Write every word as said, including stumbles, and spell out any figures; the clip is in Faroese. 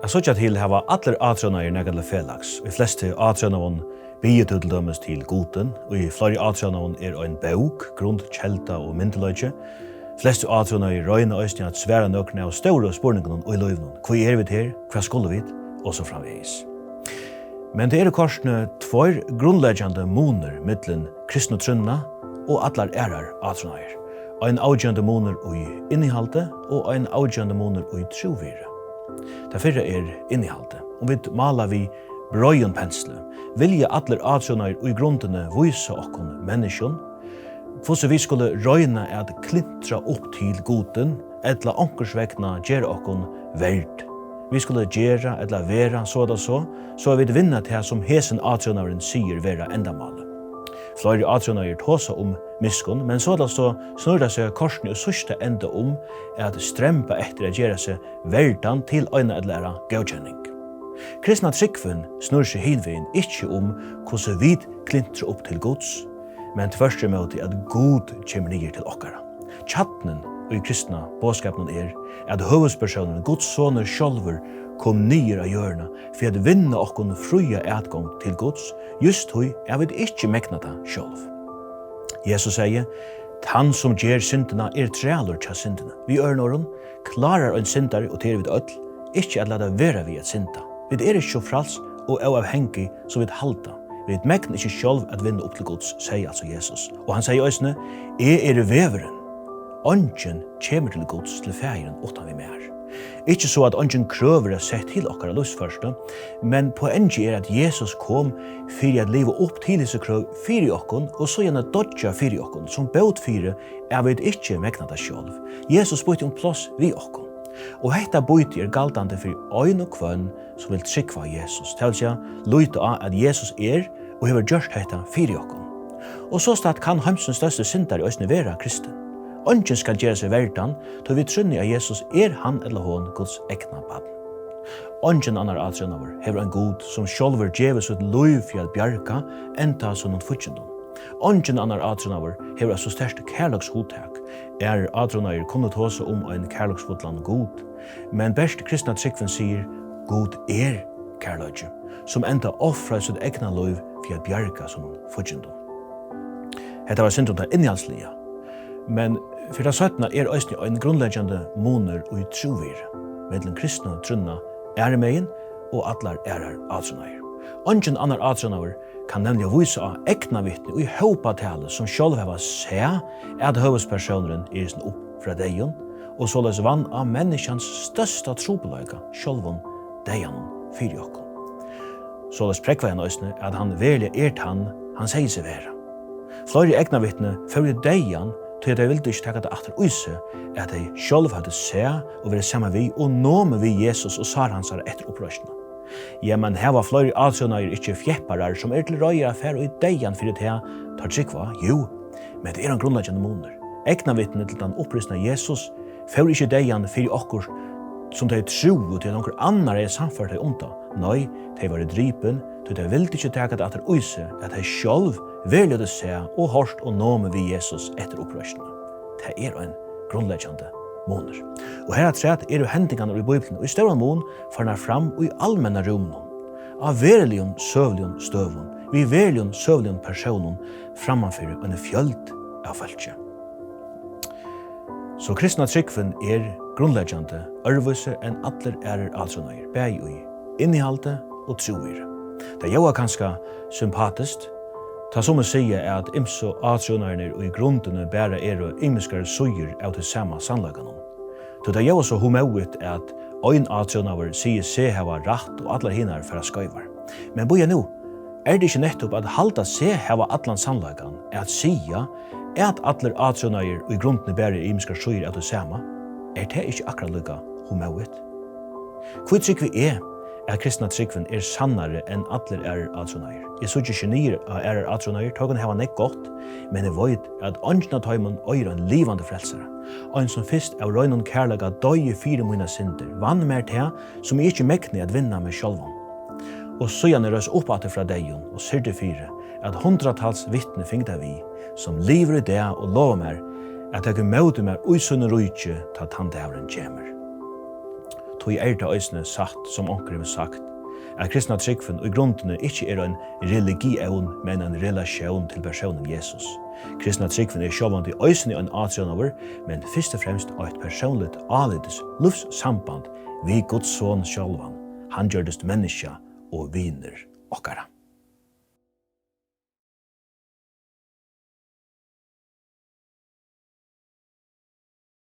Síggja til hava allir átrúnaðir nakað til felags. Í flestu átrúnaðum biður tú til dømis til Gudin. Í fleiri átrúnaðum er ein bók grundkelda og myndugleiki. Flestu átrúnaðir royna eisini at svara nøkrum av stóru spurningunum í lívinum. Hví eru vit her? Hvat skulu vit? Og so framvegis. Men tað eru kortini tveir grundleggjandi munir millum kristnu trúnna og allar aðrar átrúnaðir. Ein avgerandi munur í innihaldi og ein avgerandi munur í trúvirði. Tað fyrra er innihaldið. Um vit mála við breiðum pensli, vilja allir átrúnaðir í grundini vísa okkum menniskjum, hvussu vit skulu royna at klintra upp til Gudin, ella onkursvegna gera okkum verd. Vit skulu gera ella vera so ella so, so at vit vinna tað, sum hesin átrúnaðurin sigur vera endamálið. Fleiri átrúnaðir tosa um miskunn, men so ella so snýr tað seg kortini í síðsta enda um at stremba eftir at gera seg verdan til eina ella aðra góðkenning. Kristna trúgvin snýr seg hinvegin ikki um, hvussu vit klintra upp til Guds, men tvørturímóti, at Gud kemur niður til okkara. Kjarnin í kristna boðskapinum er, at høvuðspersónurin, Guds sonur sjálvur, kom niður á jørðina fyri at vinna okkum fría atgongd til Guds, júst tí at vit ikki megna tað sjálv. Jesus segði: "Tann sum ger syndina, er trælur hjá syndini." Við øðrum orðum, klárar ein syndari, og tað eru vit øll, ikki at lata vera við at synda. Vit eru ikki so fræls og óavhangig, sum vit halda. Vit megna ikki sjálv at vinna upp til Guds, segði altso Jesus. Og hann segði eisini: "Eg eri vegurin. Eingin kemur til Guds, til Faðirin, uttan við mær." Ikki so, at eingin krøv verða sett til okkara lívsførslu, men poengið er, at Jesus kom fyri at liva upp til hesi krøv fyri okkum, og síðani doyggja fyri okkum, sum bót fyri, at vit ikki megna tað sjálv. Jesus býtti um pláss við okkum. Og hetta býtið er galdandi fyri ein og hvønn, sum vil trúgva á Jesus, tað vil siga, líta á, at Jesus er og hevur gjørt hetta fyri okkum. Og sostatt kann heimsins størsti syndari eisini vera kristin. Eingin skal gera seg verdan, tí vit trúnna, at Jesus er hann ella hon, Guds egna barn. Eingin annar átrúnaður hevur ein Gud, sum sjálvur gevur sítt lív fyri at bjarga, enda sínum fíggindum. Eingin annar átrúnaður hevur eitt so sterkt kærleikshugtak. Aðrir átrúnaðir kunnu tosa um ein kærleiksfullan Gud, men bert kristna trúgvin sigur: "Gud er kærleiki, sum enda ofraði sítt egna lív fyri at bjarga sínum fíggindum." Hetta var eitt sindur um tað innihaldsliga, men fyri tað seinna er eisini ein grundleggjandi munur í trúvirði millum kristnu trúnna aðru megin og allar aðrar átrúnaðir. Eingin annar átrúnaður kann nemliga vísa á eygnavitni í hópatali, sum sjálv hava sæð, at høvuðspersónurin er risin upp frá deyðum, og soleiðis vann á menniskjans størsta trupulleika, sjálvum deyðanum, fyri okkum. Soleiðis prógvaði hann eisini, at hann veruliga er tann, hann segði seg vera. Fleiri eygnavitni fóru í deyðan, tí at tey vildu ikki taka tað aftur í seg, at tey sjálv høvdu sæð og verið saman við og numið við Jesus og sár hansara eftir uppreisnina. Ja, men hava fleiri átrúnaðir ikki fjepparar, sum eru til reiðar at fara í deyðan fyri tað, teir trúgva? Jú, men tað er ein grundleggjandi munur. Eygnavitni til tann upprisna Jesus fóru ikki í deyðan fyri okkurt, sum tey trúðu, tí at onkur annar hevði sannført tey um tað. Nei, tey vóru dripin, tí tey vildu ikki taka tað aftur í seg, at tey sjálv veruliga høvdu sæð og hoyrt og numið við Jesus eftir uppreisnina. Tað er ein grundleggjandi munur. Og harafturat eru hendingarnar í Bíbliuni í stóran mun farnar fram í almenna rúminum, á veruligum søguligum støðum, við veruligum søguligum persónum, frammanfyri eini fjøld av fólki. So kristna trúgvin er grundleggjandi øðrvísi enn allir aðrir átrúnaðir, bæði í innihaldi og trúvirði. Tað ljóðar kanska sympatiskt, tá summi siga, at ymsu átrúnaðirnir í grundini bara eru ymiskar síður av tí sama sannleikanum. Tí tað ljóðar so humoðigt, at ein átrúnaður sigur seg hava rætt og allar hinar fara skeivar. Men bíða nú, er tað ikki nettupp at halda seg hava allan sannleikan at siga, at allir átrúnaðir í grundini bara eru ymiskar síður av tí sama? Er tað ikki akkurát líka humoðigt? Hví trúgvi eg, at kristna trúgvin er sannari enn allir aðrir átrúnaðir? Eg síggi ikki niður á aðrar átrúnaðir, teir kunnu hava nógv gott, men eg veit, at eingin av teimum eigur ein livandi frelsara, ein sum fyrst av reinum kærleika doyði fyri mínar syndir, vann mær tað, sum eg ikki megni at vinna meg sjálvan, og síðani reis upp aftur frá deyðum og syrgdi fyri, at hundraðtals vitni fingu tað við, sum livir í dag og lovar mær, at taka ímóti mær í sínum ríki, tá tann dagurin kemur. Og er tað eisini satt, sum onkur hevur sagt, at kristna trúgvin í grundini ikki er ein religión, men ein relatión til persónin Jesus? Kristna trúgvin er sjálvandi eisini ein átrúnaður, men fyrst og fremst eitt persónligt, álitis lívssamband við Guds Son sjálvan. Hann gjørdist menniskja og vinur okkara.